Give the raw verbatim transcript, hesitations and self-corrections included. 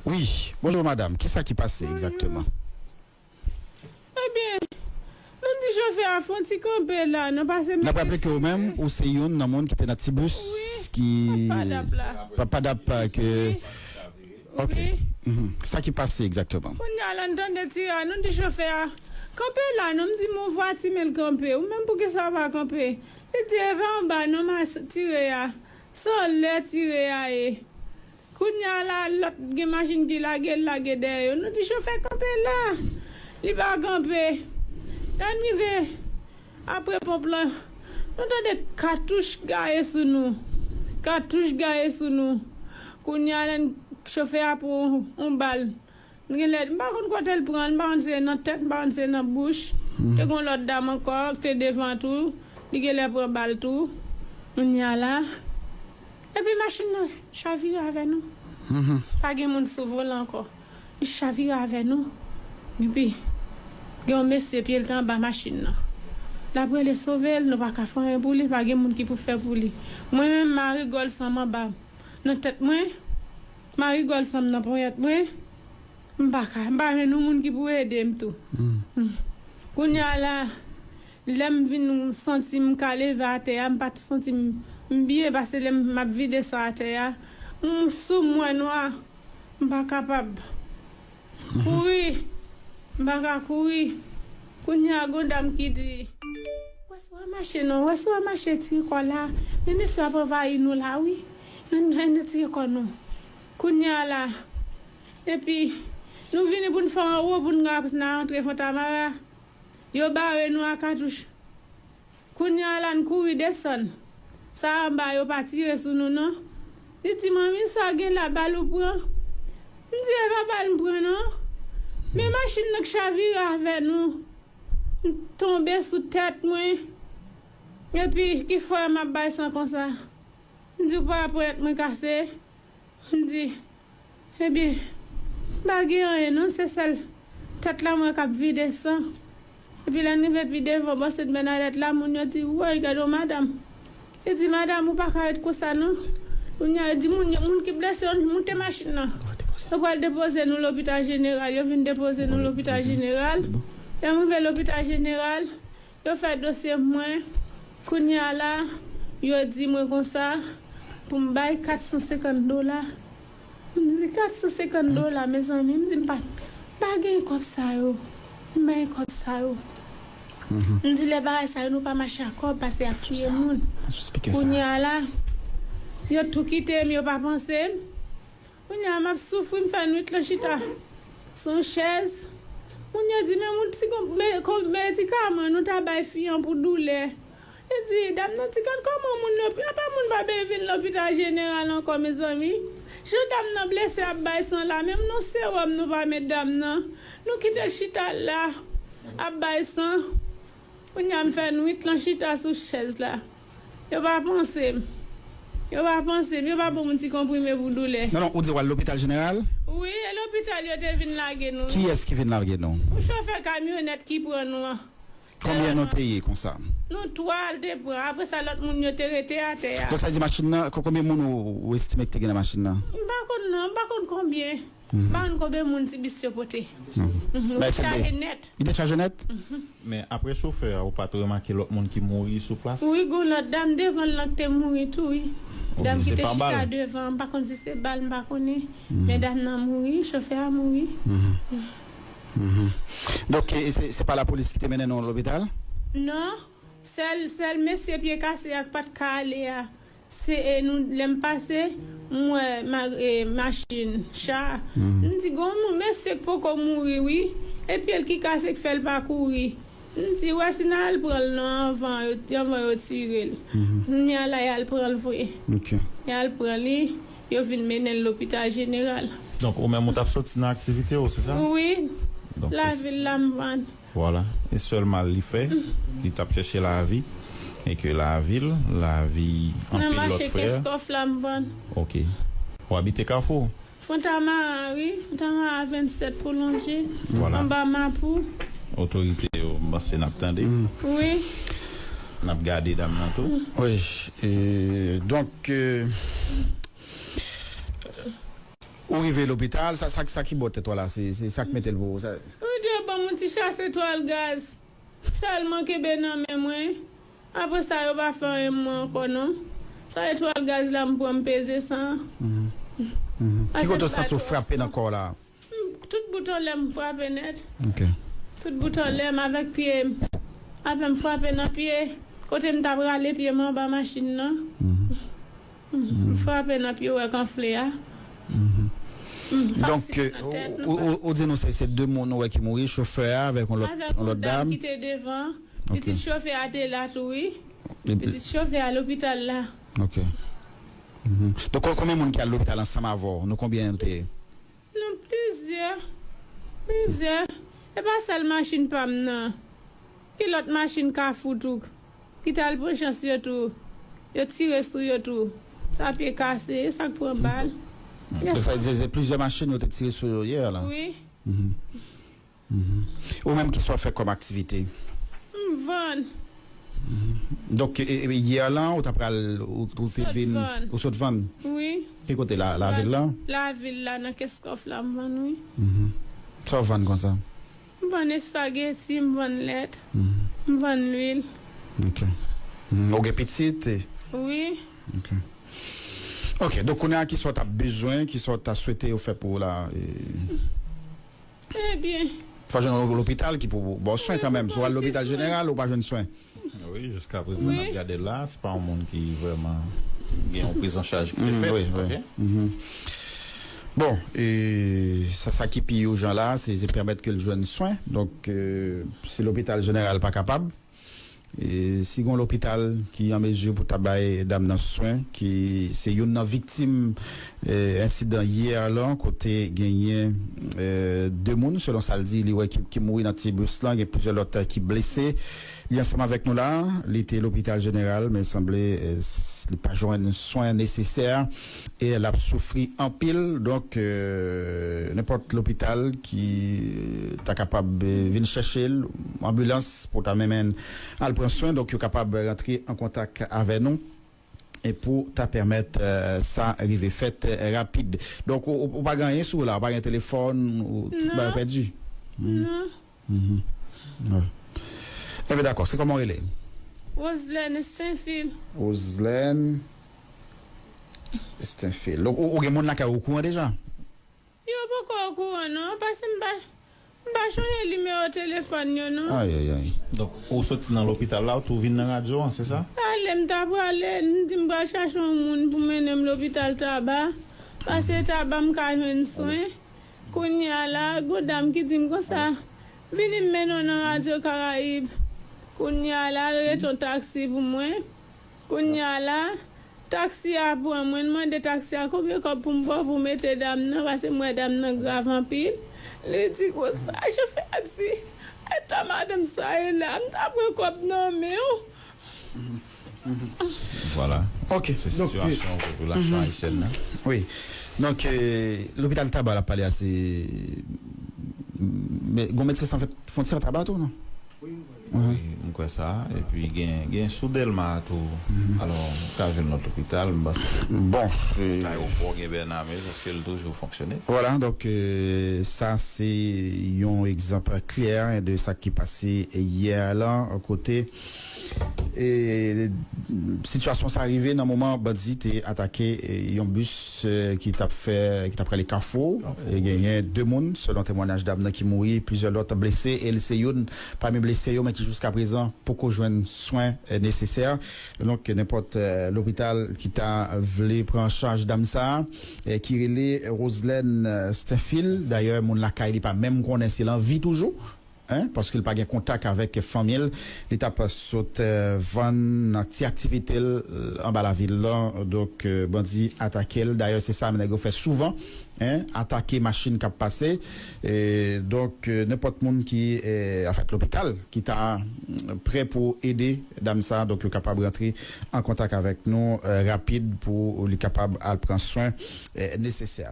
Wi, bonjou madanm. Kisa ki pase egzakteman? Ebyen, nou di chofè a fè yon ti kanpe la, nou pase. N ap raple ke ou menm, ou se youn nan moun ki te nan ti bis ki. Padap la. Padap ke. Ok. Sa ki pase egzakteman? Kounye a la, n tande tire a, nou di chofè a, kanpe la, non, m di, men yon vwati, men l kanpe. Ou menm, poukisa w pa kanpe? Li di, e pa anba, non, m a tire a. Se anlè tire a ye. Kounye a la, lòt gen machin ki lage, l lage dèyè yo. Nou di chofè kanpe la. Li pa kanpe. Lè n rive apre ponp lan, nou tande katouch gaye sou nou. Katouch gaye sou nou. Kounye a, lè n chofè a pran yon bal. M genlè, m pa konn kote l pran l, m pa konn si se nan tèt, m pa konn si se nan bouch. Te gen yon lòt dam ankò ki te devan tou, li genlè pran bal tou. Kounye a la, epi machin nan chavire avè nou. Pa gen moun sou volan ankò. Li chavire avè nou. Epi, gen yon mesye pye l te anba machin nan. L ap rele sove l, nou pa ka fè anyen pou li, pa gen moun ki pou fè pou li. Mwen menm, m a rigòl san m anba nan tèt mwen, m a rigòl san m nan ponyèt mwen. M pa ka, m pa jwenn yon moun ki pou ede m tou. Kounye a la, lè m vin santi m ka leve atè a, m pa t santi m byen, paske lè m ap vide san atè a, m sou m wè nwa, m pa kapab kouri, m pa ka kouri. Kounye a, gon dam ki di, wè si w a mache non, wè si w a mache tire kò la, men mesye ap anvayi nou la wi, ann tire kò nou. Kounye a la, epi, nou vini pou n fè anwo pou n ka antre Fontamara. Yo bare nou a katouch. Kounye a la, n kouri desann. Sa anba yo pa tire sou nou, non. Li di, manmi, sa gen la, bal ou pran? M di, e pa bal m pran, non. Men machin nan k chavire avè nou. M tonbe sou tèt mwen. Epi, ki fè m ap bay san konsa? M di, w pa wè ponyèt mwen kase? M di, ebyen, m pa gen anyen non, se sèl tèt la m wè k ap vide san. Epi lè n rive pi devan, bò Sent Bènadèt la, moun yo di, woy, gade yon madanm. Yo di, madanm, ou pa ka ret konsa non. Kounye a, yo di, moun, moun ki blese yo, moute machin nan. Yo pral depoze nou lopital jeneral, yo vin depoze nou lopital jeneral. Lè m rive lopital jeneral, yo fè dosye mwen. Kounye a la, yo di mwen konsa, pou m bay kat san senkant dola. M di, kat san senkant dola, mezanmi, m di, m pa, m pa gen kòb sa yo. M pa gen kòb sa yo. M di, lè bagay sa yo, nou pa mache ak kòb, paske y ap touye moun. Kounye a la, yo tou kite m, yo pa panse m. Kounye a, m ap soufri, m fè nwit lan chita sou yon chèz. Moun yo di, men yon ti medikaman nou ta bay fi an pou doulè. Li di, dam nan di, gad kòman moun lopi, apa moun pa bezwen vin lopital jeneral ankò, mezanmi? Jan dam nan blese ap bay san la, menm non sewòm nou pa met dam nan. Nou kite l chita la, ap bay san. Kounye a m fè nwit lan chita sou chèz la. Yo pa panse m. Yo pa panse m. Yo pa ban m yon ti konprime pou doulè. Non, non, ou di w al lopital jeneral? Wi, e lopital yo te vin lage nou. Kiyès ki vin lage nou? Yon chofè kamyonèt ki pran nou an. Konbyen nou te ye konsa? Nou twa l te pran. Apre sa, lòt moun yo te rete atè a. Donk, sa di machin nan, konbyen moun ou, ou estime ki te gen nan machin nan? M pa konn non, m pa konn konbyen. M pa konn konbyen moun ti bis yo pote. Li te chaje nèt. Li te chaje nèt? Men apre chofè a, ou pa t remake lòt moun ki mouri sou plas? Wi, gon lòt dam devan l lan ki te mouri tou, wi. Dam ki te chita devan, m pa konn si se bal, m pa konnen. Men dam nan mouri, chofè a mouri. Donk, e, se, se pa lapolis ki te mennen nou lopital? Non. Sèl, sèl mesye pye kase a k pa t ka ale a. Se, e, nou, lè m pase, m wè ma, e, machin, cha. M di, gon moun, mesye k poko mouri, wi. E pye l ki kase k fè l pa kouri. M di, wè si n al pran l non anvan yo, anvan yo tire l. Kounye a la, y al pran l vre. Y al pran li, yo vin mennen l lopital jeneral. Donk, ou menm, ou t ap soti nan aktivite w, se sa? Wi. Lavil la, m vann. Vwala. E sèl mal li fè, li t ap chèche lavi, e ke lavi l, lavi anpil lòt frè. Nan mache Kenskòf la m vann. Oke. Ou abite Kafou? Fontamara, wi. Fontamara vennsèt pwolonje. Vwala. Anba Mapou. Otorite yo, m panse n ap tande. Wi. N ap gade dam nan tou. Wi. E, donk, e, Ou rive lopital, sa, sa, sa ki bò tèt ou la, se, se sa k mete l pou ou. Sa... Yo di yo ban m yon ti chase twal gaz. Sèlman kenbe nan men mwen. Apre sa, yo pa fè anyen mwen ankò, non. Sa e twal gaz la m pran, m peze san. Ki kote w santi w frape nan kò w la? Tout bout anlè m frape nèt. Ok. Tout bout anlè m avèk pye m. Apre m frape nan pye. Kote m t ap rale pye m anba machin nan. M frape nan pye w wè k anfle a. M frape nan tèt. Donk, ou, ou, ou di nou se, se de moun ou wè ki mouri, chofè a avèk yon lòt, yon lòt dam ki te devan. Pitit chofè a te la tou, wi. Pitit chofè a lopital la. Ok. Donk, kon-, konbyen moun ki al lopital ansanm avè w? Nou konbyen nou te ye? Nou plizyè. Plizyè. E pa sèl machin pa m nan. Ki lòt machin Kafou tou ki t al pran chans yo tou. Yo tire sou yo tou. Sa pye kase, sa k pran bal. Donk sa vle di se plizyè machin yo te tire sou yo yè la? Wi. Ou menm, kisa w fè kòm aktivite? M vann. Donk, e, e, yè lan, ou ta pral, ou, ou te vin, ou sot vann? Wi. Ki kote la, lavil la? Lavil la, nan Keskòf la, m vann, wi. Sa w vann konsa? M vann espageti, m vann lèt, m vann lwil. Ok. Ou gen pitit? Wi. Ok. Ok, donk kounye a, kisa w t ap bezwen, kisa w ta swete yo fè pou ou la? Ebyen. Fò jwenn yon lopital ki pou ba w swen kanmenm. Si w al lopital jeneral, ou pa jwenn swen. Wi, jiska prezan n ap gade la, se pa yon moun ki vrèman gen yon prizanchaj ki te fèt. Wi, wi. Bon, e, sa, sa ki pi ijan la, se, se pèmèt ke l jwenn swen. Donk, e, si lopital jeneral pa kapab, e, si gen yon lopital ki an mezi pou ta bay dam nan swen, ki se youn nan viktim, e, ensidan yè lan, kote genyen, e, de moun, selon sa l di, li wè ki, ki mouri nan ti bis lan, gen plizyè lòt, e, ki blese. Li ansanm avèk nou la, li te lopital jeneral, men sanble, e, s-, li pa jwenn swen nesesè e l ap soufri anpil. Donk, e, nenpòt lopital ki ta kapab, e, vin chèche l, anbilans pou ta mennen l al pran swen, donk yo kapab rantre an kontak avè nou e pou ta pèmèt, e, sa rive fèt, e, rapid. Donk, ou, ou, ou pa gen anyen sou ou la, ou pa gen telefòn, ou tout bagay pèdi? Non. Wi. Enben, dakò, se kòman w rele? Roselène Stenfil. Roselène Stenfil. Donk, ou, ou gen moun lakay ou okouran deja? Yo poko okouran, non, paske m pa, m pa chonje nimewo telefòn yo, non. Ayayay. Donk, ou soti nan lopital la, ou tou vin nan radyo an, se sa? Ale, m ta prale, m di m pral chache yon moun pou mennen m lopital Taba, paske Taba m ka jwenn swen. Kounye a la, gon dam ki di m konsa, vini m mennen w nan Radyo Karayib. Kounye a la, l rete yon taksi pou mwen. Kounye a la, taksi a pran mwen, l mande taksi a konbyen kòb pou m ba w pou w mete dam nan, paske m wè dam nan grav anpil. Li di konsa, chofè a di, eta madanm sa ye la, m ta pran kòb nan men w. Vwala. Ok. Se sitiyasyon popilasyon ayisyèn nan. Wi. Donk, e, lopital Taba l ap pale a, se, men, gon Medsen San Fwontyè Taba tou, non? Wi, m kwè sa. Epi gen, gen sou Dèlma tou. Alò, ou ka jwenn lòt lopital, m panse. Bon, e, ayewopò gen Bènamez, èske l toujou fonksyone? Vwala, donk, e, sa se yon egzanp klè de sa ki pase yè la, kote, e, sitiyasyon sa rive nan moman bandi te atake, e, yon bis, e, ki t ap fè, ki t ap prale Kafou. E genyen de moun, selon temwayaj dam nan, ki mouri, plizyè lòt blese, e l se youn pami blese yo, men ki jiskaprezan poko jwenn swen, e, nesesè. Donk, nenpòt, e, lopital ki ta vle pran an chaj dam sa a, e, ki rele Roselène, e, Stenfil. Dayè, moun lakay li pa menm konnen si l an vi toujou, en, paske l pa gen kontak avèk fanmi l. Li t ap sot, e, vann nan ti aktivite l, e, anba lavil la. Donk, e, bandi atake l. Dayè, se sa nèg yo fè souvan, en, atake machin k ap pase. E, donk, e, nenpòt moun ki, e, anfèt, lopital ki ta, mm, prè pou ede dam sa, donk, yo kapab rantre an kontak avèk nou, e, rapid pou li kapab al pran swen, e, nesesè.